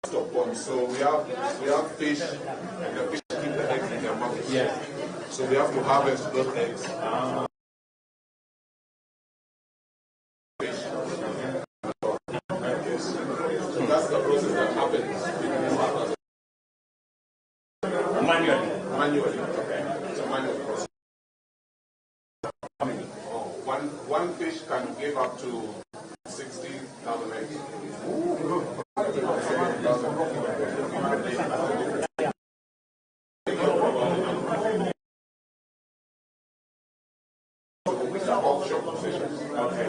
Stop ponds. So we have fish, and the fish keep the eggs in their mouths. Yeah. So we have to harvest those eggs. Fish. Yes. So that's the process that happens in this harvest. Manually. Manually. Okay. It's a manual process. How many? Oh, one fish can give up to 60,000 eggs. It's an offshore position. Okay.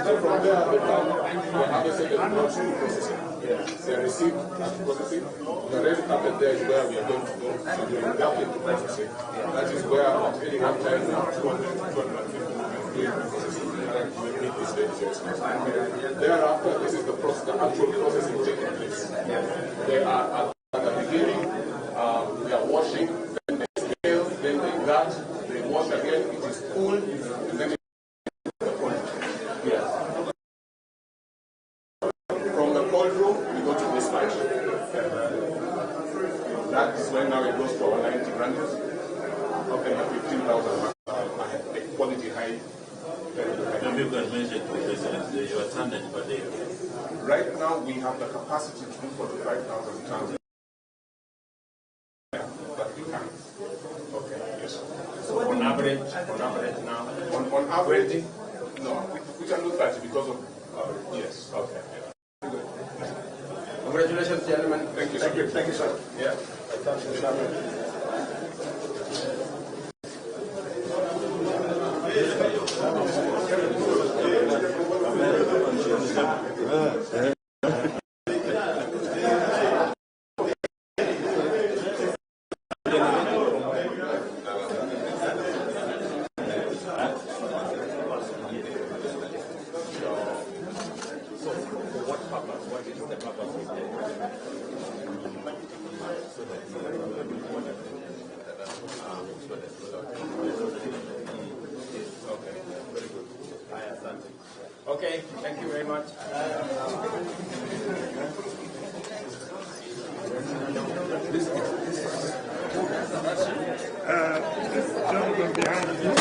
So from there, they come, they harvested and brought to processing. They are received at processing. The red carpet there is where we are going to go. So we are back into processing. That is where at any one time we have 200 to 250 women doing processing. We meet this lady here. Thereafter, this is the process, the actual processing taking place. They are at the beginning, we are washing, then they scale, then they gut, they wash again, it is cooled, and then the cold. Yes. From the cold room, we go to dispatch. That is when now it goes to our 90 branches. Okay, 15,000 quality high. Very high. Maybe you can mention to the president your tonnage per day. Right now, we have the capacity to do 45,000 tons. But we can't. Okay. Yes. So on average now. On average, no, we can do 30 because of, yes. Okay. Congratulations, gentlemen. Thank you, sir. Thank you. Thank you, sir. Yeah. So for what purpose? What is the purpose of the Okay, very good. Asante. Okay, thank you very much. This gentleman behind you.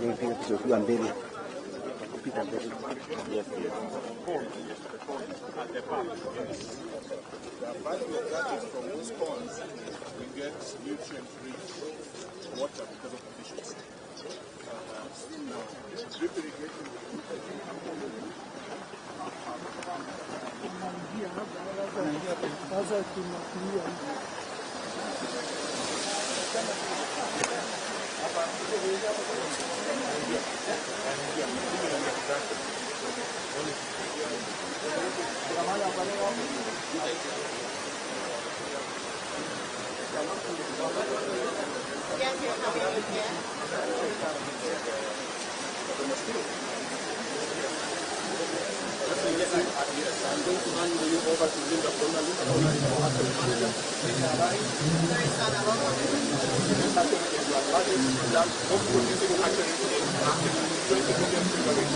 Nimepiga picha ukiwa mbele. Pita mbele. Yes, yes. At the back, yes. The value of that is from those ponds, we get nutrient-rich water because of the fishes. Now, drip irrigation Sasa tunatumia hivi. Yes, I'm going to hand you over to Linda Kona. Linda Kona is our hatchery manager. Linda Habari. This hatchery is the largest most producing hatchery in Africa, 20 million fingerlings.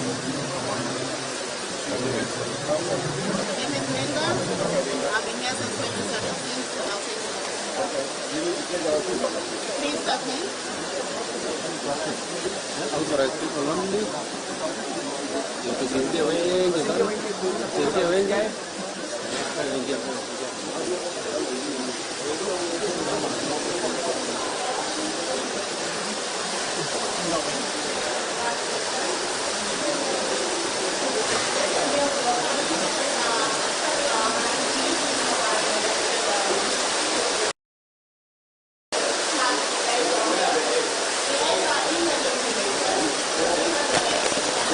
My name is Linda. I've been here since 2017, so I'll take it. Please stop me. Authorized people only. Tusiingie wengi sana. Tusiingie wengi. Ingia. The eggs are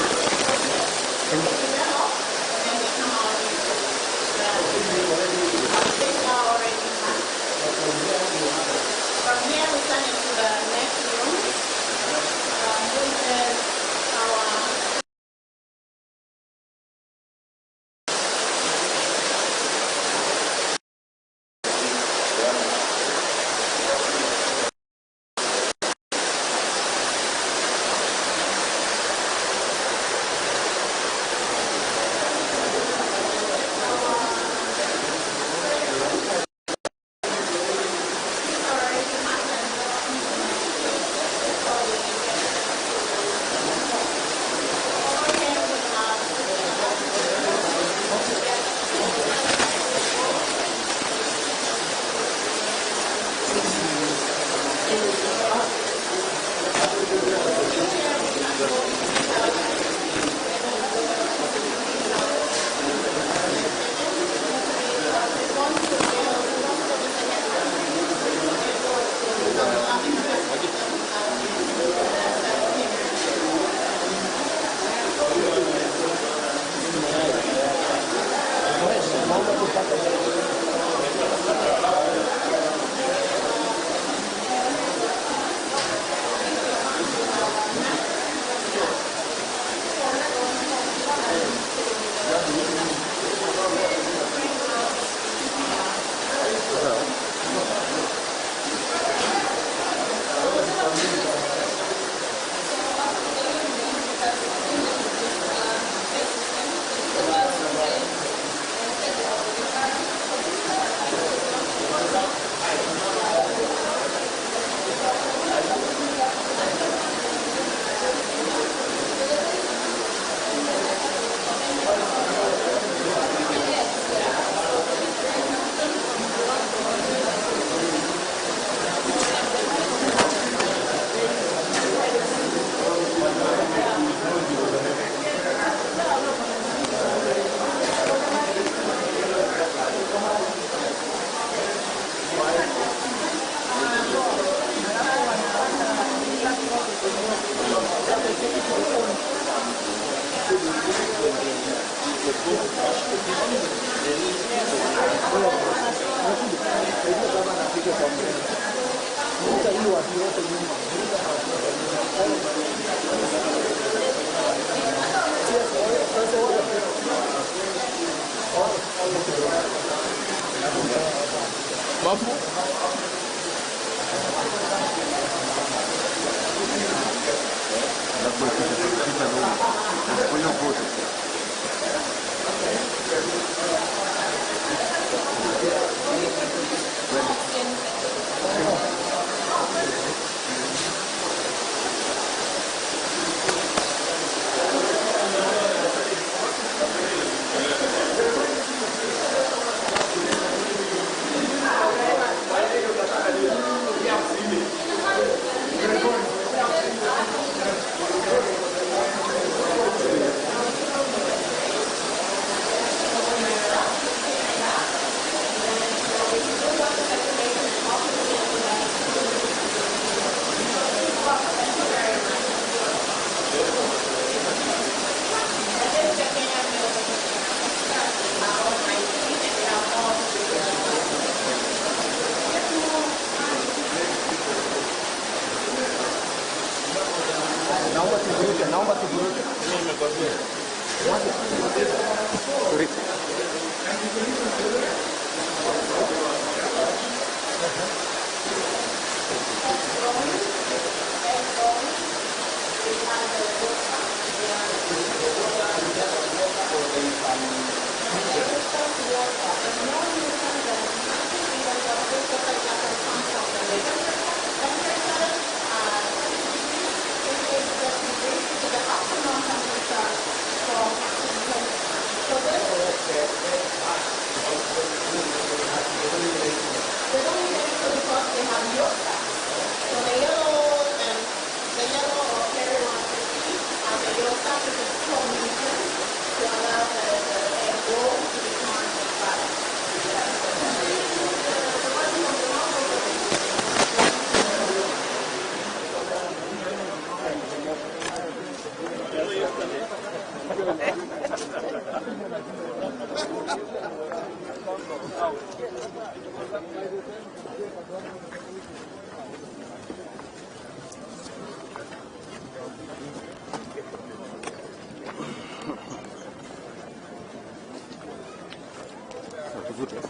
Usivute.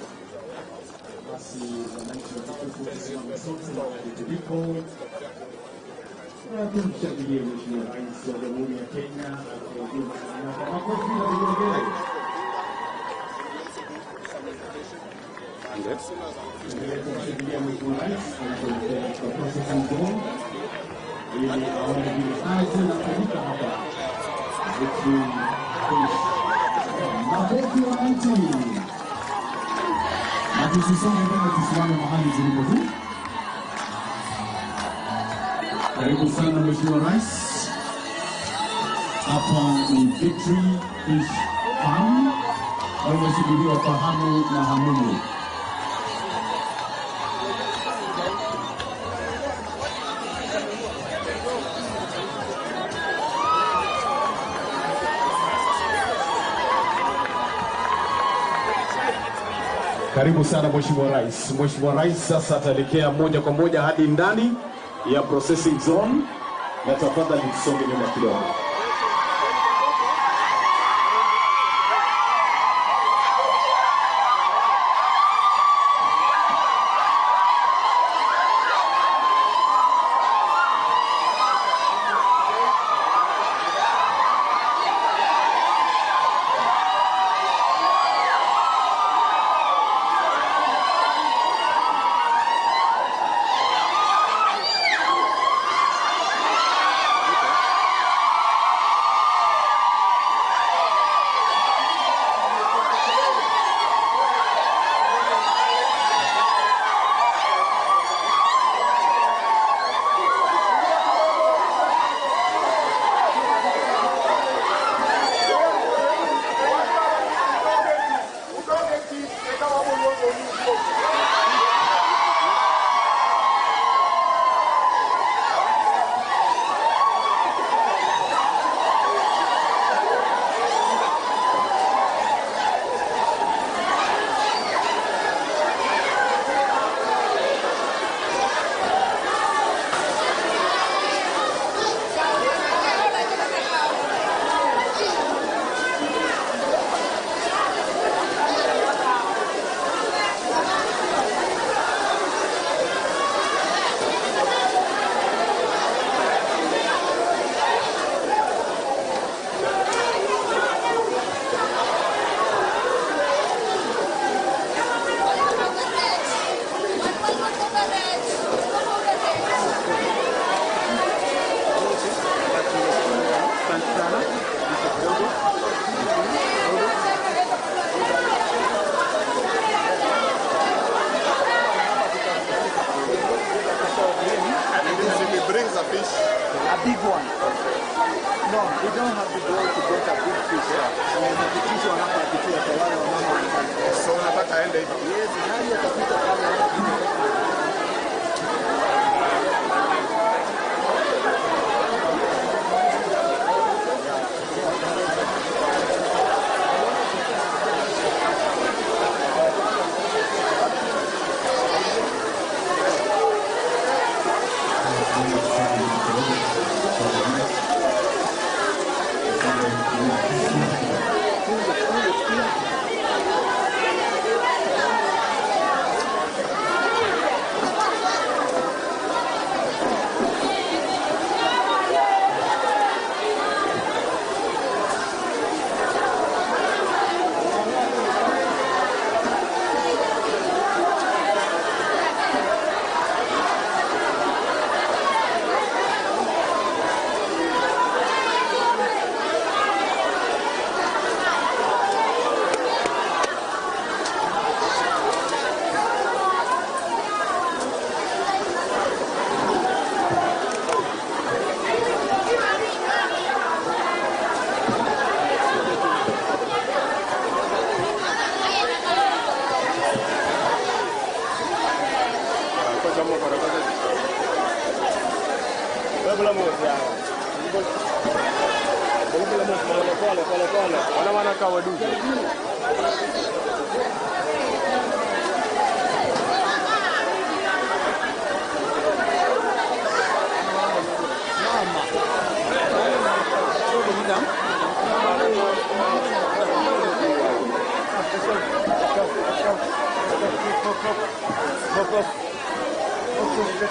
Basi wananchi watukufu, tusimame sote mahali tulipo na tumshangilie Mheshimiwa Rais wa Jamhuri ya Kenya akiwa mahali hapa. Makofi na vigelegele. Endelea kumshangilia Mheshimiwa Rais anapoelekea katika processing zone ili aone vile kazi inafanyika hapa Victory Fish. Makofi wananchi, na tusisonge mbele, tusimame mahali tulipo tu. Karibu sana Mheshimiwa Rais. Hapa ni Victory Fish Farm na umesubiriwa kwa hamu na hamumu. Karibu sana Mheshimiwa Rais. Mheshimiwa Rais sasa ataelekea moja kwa moja hadi ndani ya processing zone, na tafadhali tusonge nyuma kidogo. Brings a fish. A big one. No, we don't have to go to get a big fish. Wamehakikisha wanapohakikia kwa wale wamama wanafanya. So unataka aende hivyo? Yes, nani atapita pale hapo?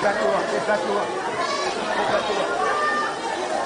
Get back to work. Get back to work. Get back to work.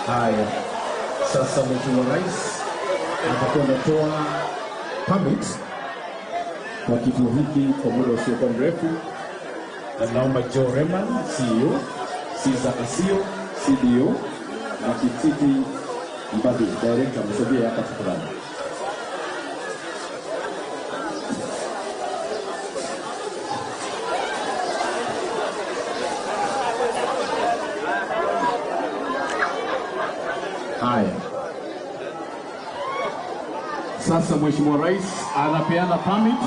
Haya, sasa Mheshimiwa Rais atakuwa anatoa permit kwa kituo hiki kwa muda usiokuwa mrefu, na naomba Joe Reman CEO, Caesar Asio CDO na Kititi Mbadi Director msogee hapa tafadhali. Haya, sasa Mheshimiwa Rais anapeana permit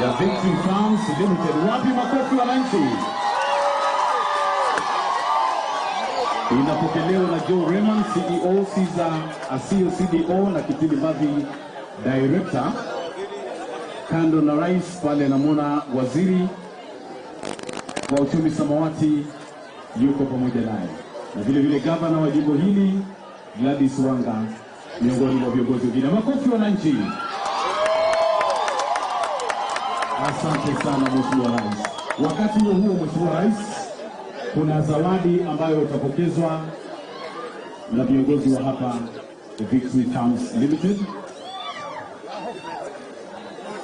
ya Victory Farms Limited. Wapi makofi wananchi? Inapokelewa na Joe Reman CEO, Caesar Asio CDO na Kitili Mbadhi Director. Kando na rais pale namwona waziri wa uchumi samawati yuko pamoja naye, na vile vile gavana wa jimbo hili Gladys Wanga miongoni mwa viongozi wengine. Makofi wananchi. Asante sana Mheshimiwa Rais. Wakati huo huo, Mheshimiwa Rais, kuna zawadi ambayo utapokezwa na viongozi wa hapa Victory Farms Limited.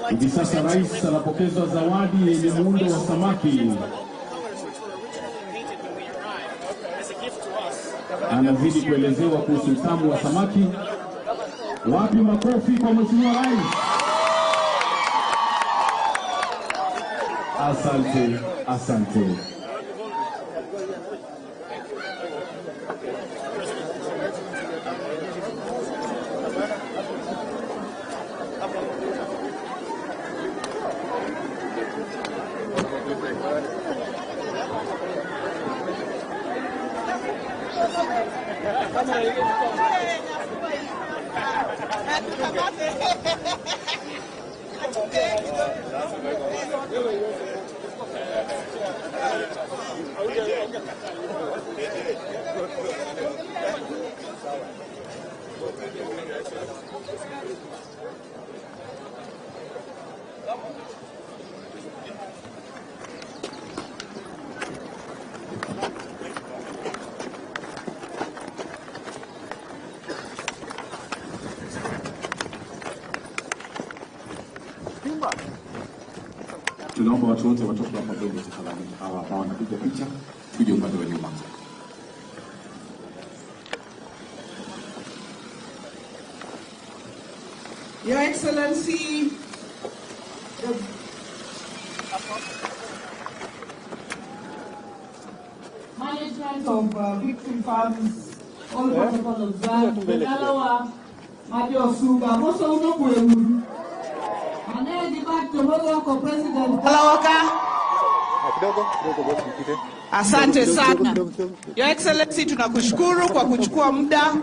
Hivi sasa rais anapokezwa zawadi yenye muundo wa samaki. Anazidi kuelezewa kuhusu utamu wa samaki. Wapi makofi kwa Mheshimiwa Rais? Asante, asante. Tunaomba watu wote watoke hapa mbele tafadhali, hawa ambao wanapiga picha tuje upande wa nyuma. Your Excellency, the management of Victory Farms, all protocol observed, Bedalawa, Majo Suba, Moso Unobu, President. Asante sana. Your Excellency, tunakushukuru kwa kuchukua muda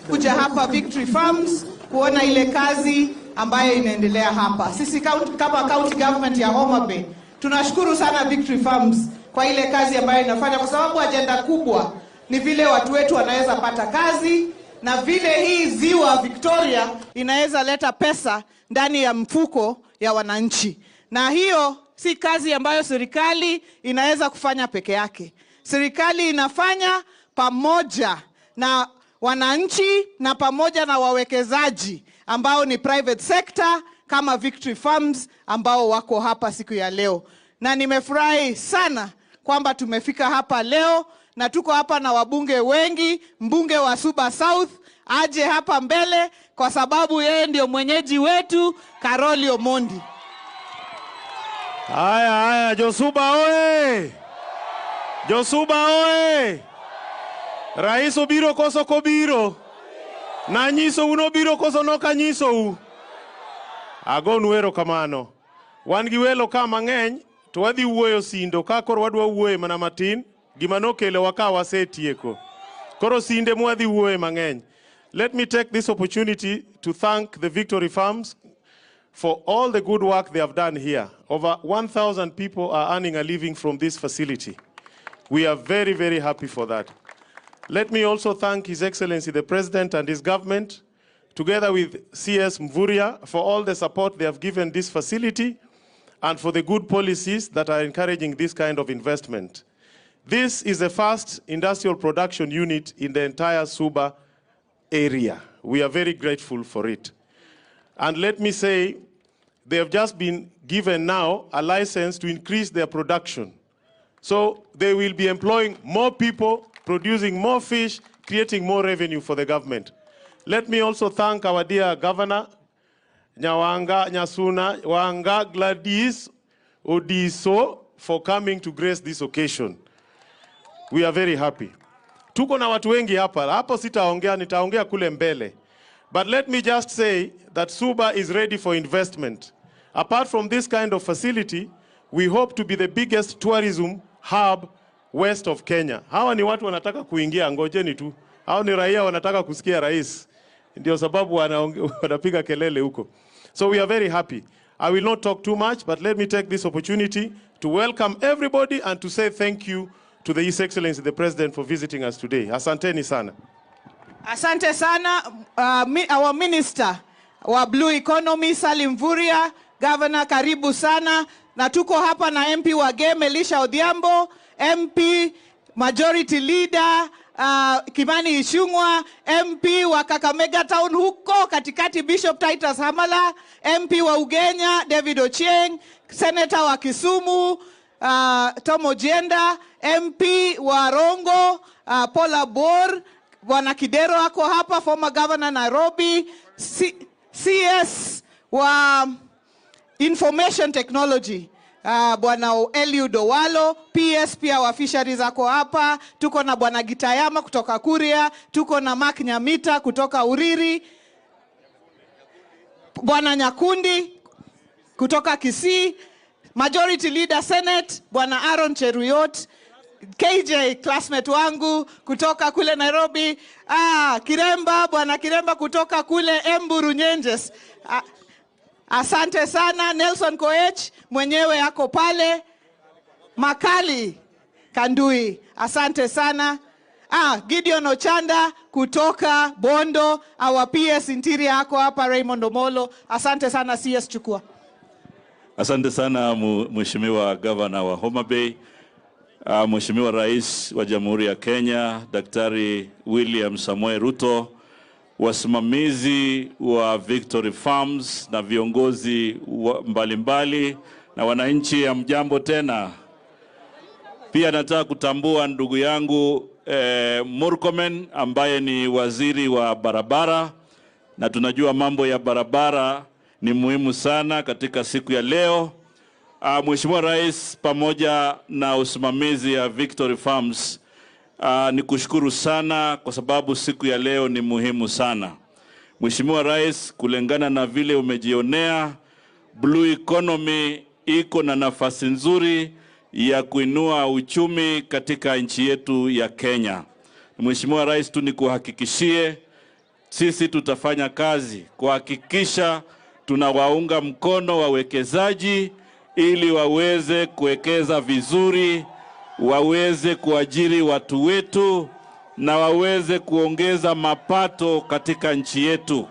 kuja hapa Victory Farms kuona ile kazi ambayo inaendelea hapa. Sisi kama county government ya Homa Bay tunashukuru sana Victory Farms kwa ile kazi ambayo inafanya, kwa sababu ajenda kubwa ni vile watu wetu wanaweza pata kazi na vile hii ziwa Victoria inaweza leta pesa ndani ya mfuko ya wananchi. Na hiyo si kazi ambayo serikali inaweza kufanya peke yake. Serikali inafanya pamoja na wananchi na pamoja na wawekezaji ambao ni private sector kama Victory Farms ambao wako hapa siku ya leo. Na nimefurahi sana kwamba tumefika hapa leo na tuko hapa na wabunge wengi. Mbunge wa Suba South aje hapa mbele kwa sababu yeye ndio mwenyeji wetu, Caroli Omondi. Haya haya, Josuba oe! Josuba oe! Rais obiro koso kobiro? Nanyisou nobiro koso nokanyisou? Agonu erokamano. Wan gi welo ka mang'eny to wadhi wuoyo sindo ka koro wadwa wuoye mana matin. Gima nokelo ka wasetieko. Koro sinde mwadhi wuoye mang'eny. Let me take this opportunity to thank the Victory Farms for all the good work they have done here. Over 1,000 people are earning a living from this facility. We are very, very happy for that. Let me also thank His Excellency the President and his government, together with CS Mvurya, for all the support they have given this facility and for the good policies that are encouraging this kind of investment. This is the first industrial production unit in the entire Suba area. We are very grateful for it. And let me say, they have just been given now a license to increase their production. So they will be employing more people, producing more fish, creating more revenue for the government. Let me also thank our dear governor, Nyawanga Nyasuna Wanga Gladys Odiso, for coming to grace this occasion. We are very happy. Tuko na watu wengi hapa. Hapo sitaongea, nitaongea kule mbele. But let me just say that Suba is ready for investment. Apart from this kind of facility, we hope to be the biggest tourism hub west of Kenya. Hawa ni watu wanataka kuingia, ngojeni tu. Hawa ni raia wanataka kusikia rais. Ndio sababu wanapiga kelele huko. So we are very happy. I will not talk too much, but let me take this opportunity to welcome everybody and to say thank you to the His Excellency the President for visiting us today. Asanteni sana. Asante sana, our Minister wa Blue Economy Salim Mvurya, Governor karibu sana. Na tuko hapa na MP wa Gem Elisha Odhiambo, MP Majority Leader Kimani Ichung'wah, MP wa Kakamega Town huko katikati Bishop Titus Hamala, MP wa Ugenya David Ochieng, Senator wa Kisumu Tom Ojienda, MP wa Rongo Paul Bor, Bwana Kidero ako hapa, former governor Nairobi, CS wa Information Technology Bwana Eliud Owalo, PS pia wa Fisheries ako hapa, tuko na Bwana Gitayama kutoka Kuria, tuko na Mark Nyamita kutoka Uriri, Bwana Nyakundi kutoka Kisii, Majority Leader Senate Bwana Aaron Cheruiyot, KJ classmate wangu kutoka kule Nairobi. Kiremba, bwana Kiremba kutoka kule Embu Runyenjes. Asante sana. Nelson Koech mwenyewe ako pale. Makali Kandui, asante sana. Gideon Ochanda kutoka Bondo, our PS Interior ako hapa, Raymond Omolo. Asante sana CS, chukua. Asante sana Mheshimiwa Governor wa Homa Bay, Mheshimiwa Rais wa Jamhuri ya Kenya, Daktari William Samoei Ruto, wasimamizi wa Victory Farms na viongozi mbalimbali na wananchi, hamjambo tena. Pia nataka kutambua ndugu yangu Murkomen ambaye ni waziri wa barabara, na tunajua mambo ya barabara ni muhimu sana katika siku ya leo. Mheshimiwa Rais, pamoja na usimamizi ya Victory Farms, nikushukuru sana kwa sababu siku ya leo ni muhimu sana. Mheshimiwa Rais, kulingana na vile umejionea, Blue Economy iko na nafasi nzuri ya kuinua uchumi katika nchi yetu ya Kenya. Mheshimiwa Rais, tu nikuhakikishie sisi tutafanya kazi kuhakikisha tunawaunga mkono wawekezaji ili waweze kuwekeza vizuri, waweze kuajiri watu wetu na waweze kuongeza mapato katika nchi yetu.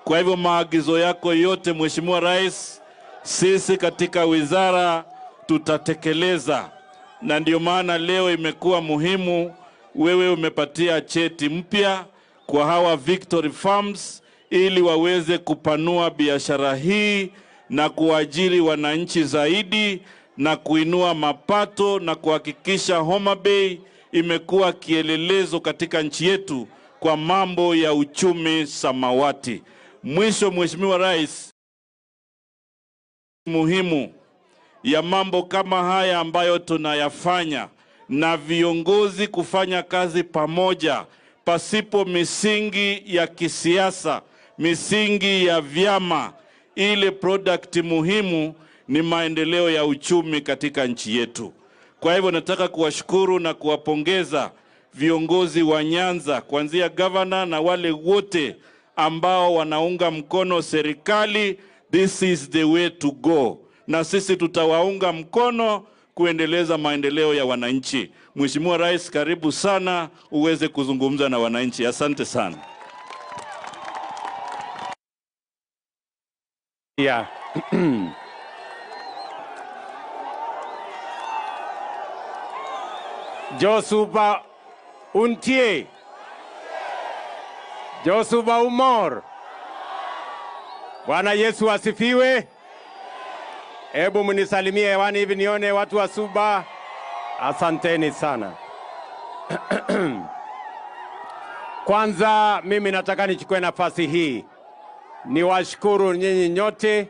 Kwa hivyo maagizo yako yote Mheshimiwa Rais, sisi katika wizara tutatekeleza, na ndio maana leo imekuwa muhimu wewe umepatia cheti mpya kwa hawa Victory Farms ili waweze kupanua biashara hii na kuajiri wananchi zaidi na kuinua mapato na kuhakikisha Homa Bay imekuwa kielelezo katika nchi yetu kwa mambo ya uchumi samawati. Mwisho Mheshimiwa Rais, muhimu ya mambo kama haya ambayo tunayafanya na viongozi kufanya kazi pamoja pasipo misingi ya kisiasa, misingi ya vyama, ile product muhimu ni maendeleo ya uchumi katika nchi yetu. Kwa hivyo nataka kuwashukuru na kuwapongeza viongozi wa Nyanza, kuanzia governor na wale wote ambao wanaunga mkono serikali. This is the way to go. Na sisi tutawaunga mkono kuendeleza maendeleo ya wananchi. Mheshimiwa Rais, karibu sana uweze kuzungumza na wananchi. Asante sana. Yeah. Josuba untie. Josuba umor. Bwana Yesu asifiwe. Hebu mnisalimie hewani hivi nione watu wa Suba. Asanteni sana. Kwanza mimi nataka nichukue nafasi hii niwashukuru nyinyi nyote.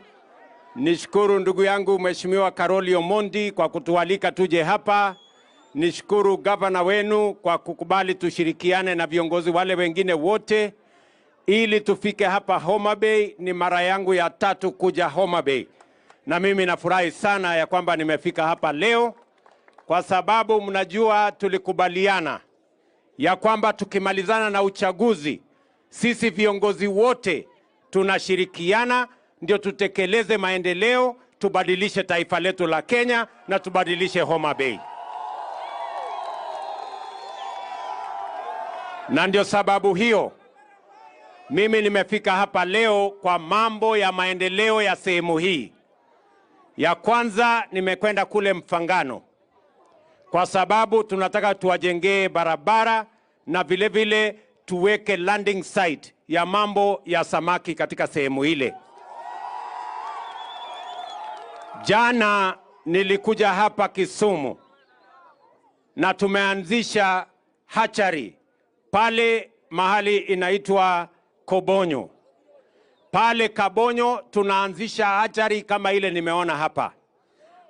Nishukuru ndugu yangu Mheshimiwa Karoli Omondi kwa kutualika tuje hapa. Nishukuru gavana wenu kwa kukubali tushirikiane na viongozi wale wengine wote ili tufike hapa Homa Bay. Ni mara yangu ya tatu kuja Homa Bay, na mimi nafurahi sana ya kwamba nimefika hapa leo, kwa sababu mnajua tulikubaliana ya kwamba tukimalizana na uchaguzi sisi viongozi wote tunashirikiana ndio tutekeleze maendeleo, tubadilishe taifa letu la Kenya na tubadilishe Homa Bay. Na ndio sababu hiyo mimi nimefika hapa leo kwa mambo ya maendeleo ya sehemu hii. Ya kwanza nimekwenda kule Mfangano kwa sababu tunataka tuwajengee barabara na vile vile tuweke landing site ya mambo ya samaki katika sehemu ile. Jana nilikuja hapa Kisumu na tumeanzisha hatchery pale mahali inaitwa Kobonyo. Pale Kabonyo tunaanzisha hatchery kama ile nimeona hapa,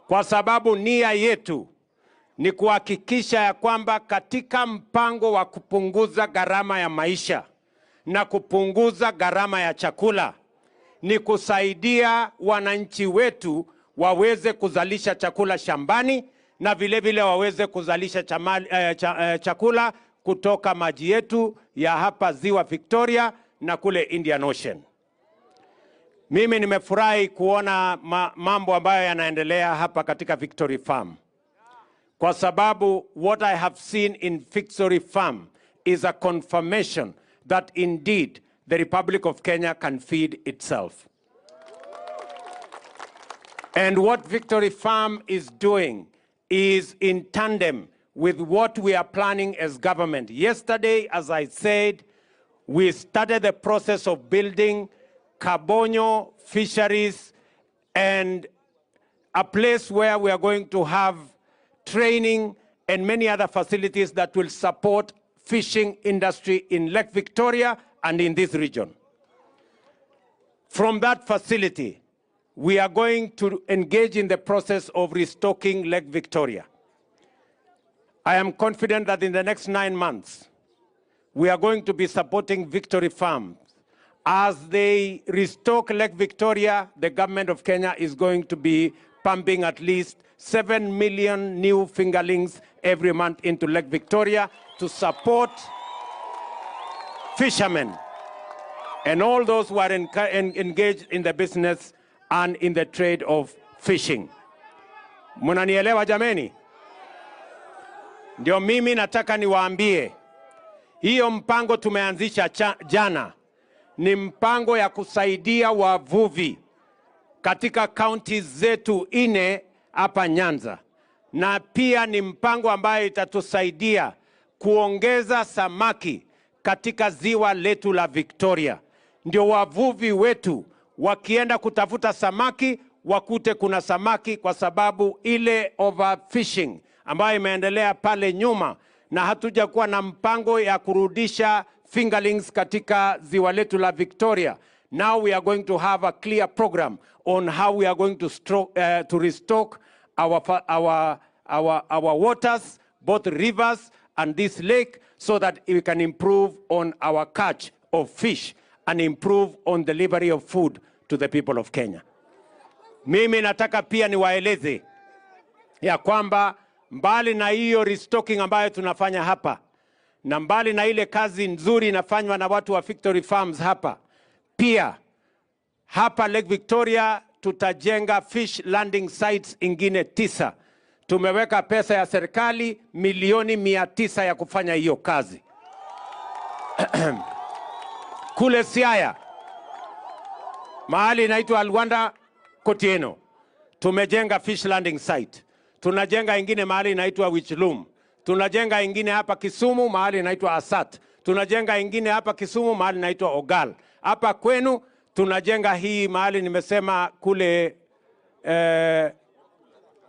kwa sababu nia yetu ni kuhakikisha ya kwamba katika mpango wa kupunguza gharama ya maisha na kupunguza gharama ya chakula ni kusaidia wananchi wetu waweze kuzalisha chakula shambani na vile vile waweze kuzalisha chakula kutoka maji yetu ya hapa Ziwa Victoria na kule Indian Ocean. Mimi nimefurahi kuona mambo ambayo yanaendelea hapa katika Victory Farm, kwa sababu what I have seen in Victory Farm is a confirmation that indeed the Republic of Kenya can feed itself. And what Victory Farm is doing is in tandem with what we are planning as government. Yesterday, as I said, we started the process of building Kabonyo Fisheries and a place where we are going to have training and many other facilities that will support fishing industry in Lake Victoria and in this region. From that facility, we are going to engage in the process of restocking Lake Victoria. I am confident that in the next 9 months, we are going to be supporting Victory Farms. As they restock Lake Victoria, the government of Kenya is going to be pumping at least 7 million new fingerlings every month into Lake Victoria to support fishermen and all those who are engaged in the business and in the trade of fishing. Munanielewa jameni? Ndio mimi nataka niwaambie, hiyo mpango tumeanzisha jana ni mpango ya kusaidia wavuvi katika kaunti zetu 4 hapa Nyanza, na pia ni mpango ambayo itatusaidia kuongeza samaki katika ziwa letu la Victoria. Ndio wavuvi wetu wakienda kutafuta samaki wakute kuna samaki, kwa sababu ile overfishing ambayo imeendelea pale nyuma na hatujakuwa na mpango ya kurudisha fingerlings katika ziwa letu la Victoria. Now we are going to have a clear program on how we are going to restock our waters, both rivers and this lake, so that we can improve on our catch of fish and improve on delivery of food to the people of Kenya. Mimi nataka pia niwaeleze ya kwamba mbali na hiyo restocking ambayo tunafanya hapa, na mbali na ile kazi nzuri inafanywa na watu wa Victory Farms hapa, pia hapa Lake Victoria tutajenga fish landing sites ingine 9. Tumeweka pesa ya serikali milioni 900 ya kufanya hiyo kazi. Kule Siaya, mahali inaitwa Alwanda Kotieno, tumejenga fish landing site. Tunajenga ingine mahali inaitwa Wichlum. Tunajenga ingine hapa Kisumu mahali inaitwa Asat. Tunajenga ingine hapa Kisumu mahali inaitwa Ogal. Hapa kwenu tunajenga hii mahali nimesema kule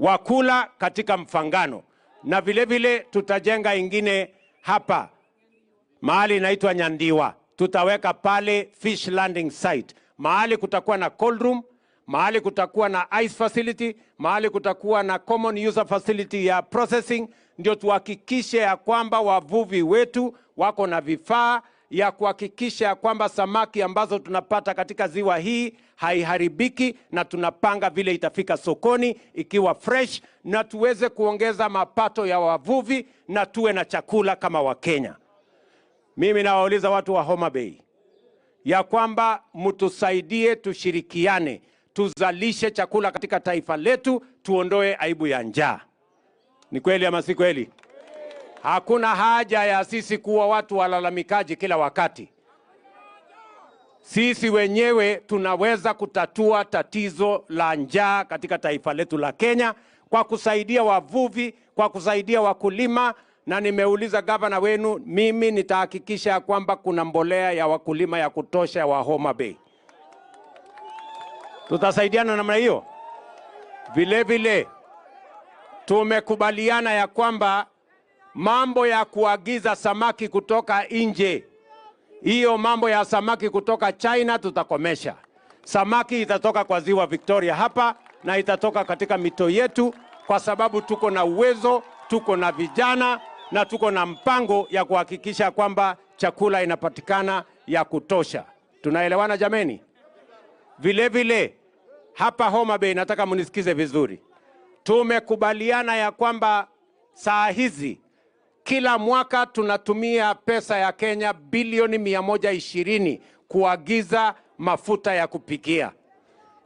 Wakula katika Mfangano. Na vile vile tutajenga ingine hapa mahali inaitwa Nyandiwa. Tutaweka pale fish landing site. Mahali kutakuwa na cold room, mahali kutakuwa na ice facility, mahali kutakuwa na common user facility ya processing, ndio tuhakikishe ya kwamba wavuvi wetu wako na vifaa ya kuhakikisha ya kwamba samaki ambazo tunapata katika ziwa hii haiharibiki, na tunapanga vile itafika sokoni ikiwa fresh, na tuweze kuongeza mapato ya wavuvi na tuwe na chakula kama Wakenya. Mimi nawauliza watu wa Homa Bay ya kwamba mtusaidie, tushirikiane, tuzalishe chakula katika taifa letu, tuondoe aibu ya njaa. Ni kweli ama si kweli? Hakuna haja ya sisi kuwa watu walalamikaji kila wakati. Sisi wenyewe tunaweza kutatua tatizo la njaa katika taifa letu la Kenya kwa kusaidia wavuvi, kwa kusaidia wakulima. Na nimeuliza gavana wenu, mimi nitahakikisha kwamba kuna mbolea ya wakulima ya kutosha wa Homa Bay. Tutasaidiana namna hiyo. Vile vile tumekubaliana ya kwamba mambo ya kuagiza samaki kutoka nje, hiyo mambo ya samaki kutoka China tutakomesha. Samaki itatoka kwa ziwa Victoria hapa na itatoka katika mito yetu, kwa sababu tuko na uwezo, tuko na vijana na tuko na mpango ya kuhakikisha kwamba chakula inapatikana ya kutosha. Tunaelewana jameni? Vile vile hapa Homa Bay nataka munisikize vizuri. Tumekubaliana ya kwamba saa hizi kila mwaka tunatumia pesa ya Kenya bilioni 120 kuagiza mafuta ya kupikia,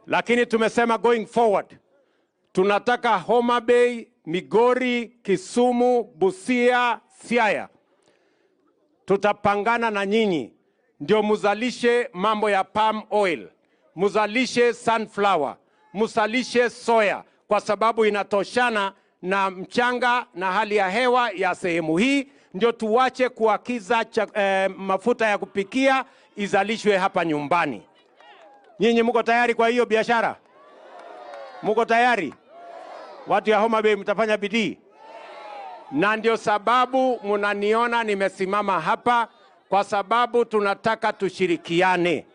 lakini tumesema going forward tunataka Homa Bay, Migori, Kisumu, Busia, Siaya, tutapangana na nyinyi ndio muzalishe mambo ya palm oil, muzalishe sunflower, muzalishe soya, kwa sababu inatoshana na mchanga na hali ya hewa ya sehemu hii, ndio tuwache kuakiza mafuta ya kupikia izalishwe hapa nyumbani. Nyinyi mko tayari kwa hiyo biashara? Mko tayari? Watu ya Homa Bay mtafanya bidii? Na ndio sababu mnaniona nimesimama hapa, kwa sababu tunataka tushirikiane.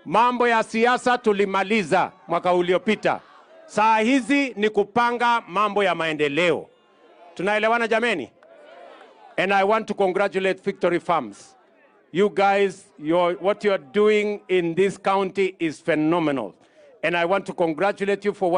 Mambo ya siasa tulimaliza mwaka uliopita. Saa hizi ni kupanga mambo ya maendeleo. Tunaelewana jameni? And I want to congratulate Victory Farms. You guys, what you are doing in this county is phenomenal. And I want to congratulate you for what